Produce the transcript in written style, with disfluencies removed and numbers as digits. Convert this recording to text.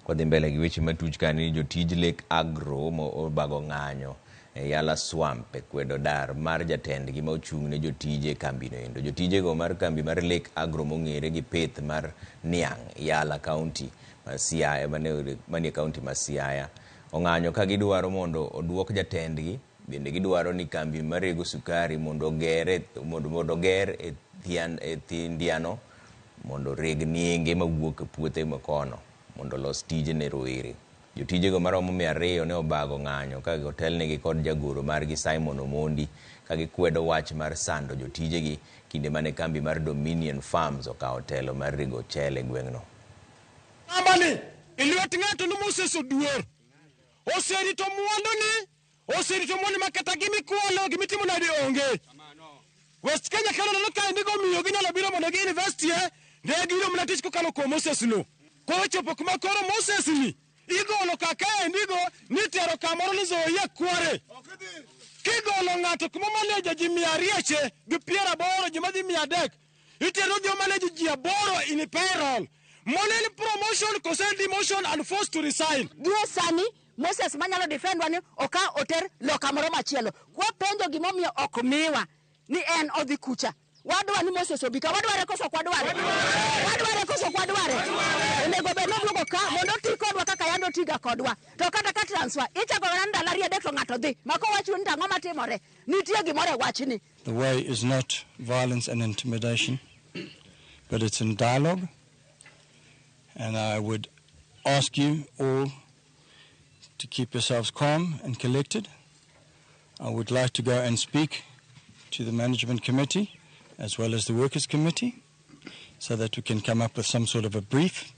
Kwadhi mbele gi weche matuch ka ni jotij Lake Agro obago ng'anyo e Yala Swamp e kwedo dar mar jatendgi ma ochung' ne jotije e kambino endo. Jotijego mar kambi mar Lake Agro mong'ere gi pith mar niang' Yala County ma Siaya manie county ma Siaya ong'anyo ka gidwaro mondo oduok jatendgi. Bende gidwaro ni kambi marego sukari mondo oger mondo oger e thian e thindiano mondo oreg nienge mawuok e puothe makono mondo olos tije ne rowere. Jotijego maromo 200 ne obago ng'anyo ka otelnegi kod jagoro margi Simon Omondi ka gikwedo wach mar sando jotijegi kinde mane kambi mar Dominion Farms okawo telo mar rego ochele e gweng'no. Kambani e lwet ng'ato ni Moses Oduor oserito mwanduni oserito mwandu ma kata gimikwalo gimitimo nade onge. West Kenya kano neno ka indigo miyo ginyalo biro mondo gi invest ye ne giyudo mana tich kokalo kuom Moses no. Koro chopo kuma koro Moses ni igolo kaka endigo nitero kamoro ni Nzoia Kware. Kigolo ng'ato kuma manager ji 200 gi 80 ji madhi 300 itero odhi manage ji 8 in payroll. Mano en promotion kose demotion and forced to resign. Gie sani Moses manyalo defendwa ni oka oter loka moro machielo. Kwapenjo gimomiyo ok miwa ni en odhi kucha. Wadwa ni Moses obi ka. Wadware koso ok wadware? Wadware koso ok wadware? Onego bed noduogo ka mondo oti kodwa kaka yande otiga kodwa. To kata ka transfer ichako mana ndalo 2 3 to ng'ato dhi. Ma kowacho ni to ang'o matimore? Nitie gimoro e wachni. The way is not violence and intimidation, but it's in dialogue. And I would ask you all to keep yourselves calm and collected. I would like to go and speak to the management committee as well as the workers' committee so that we can come up with some sort of a brief.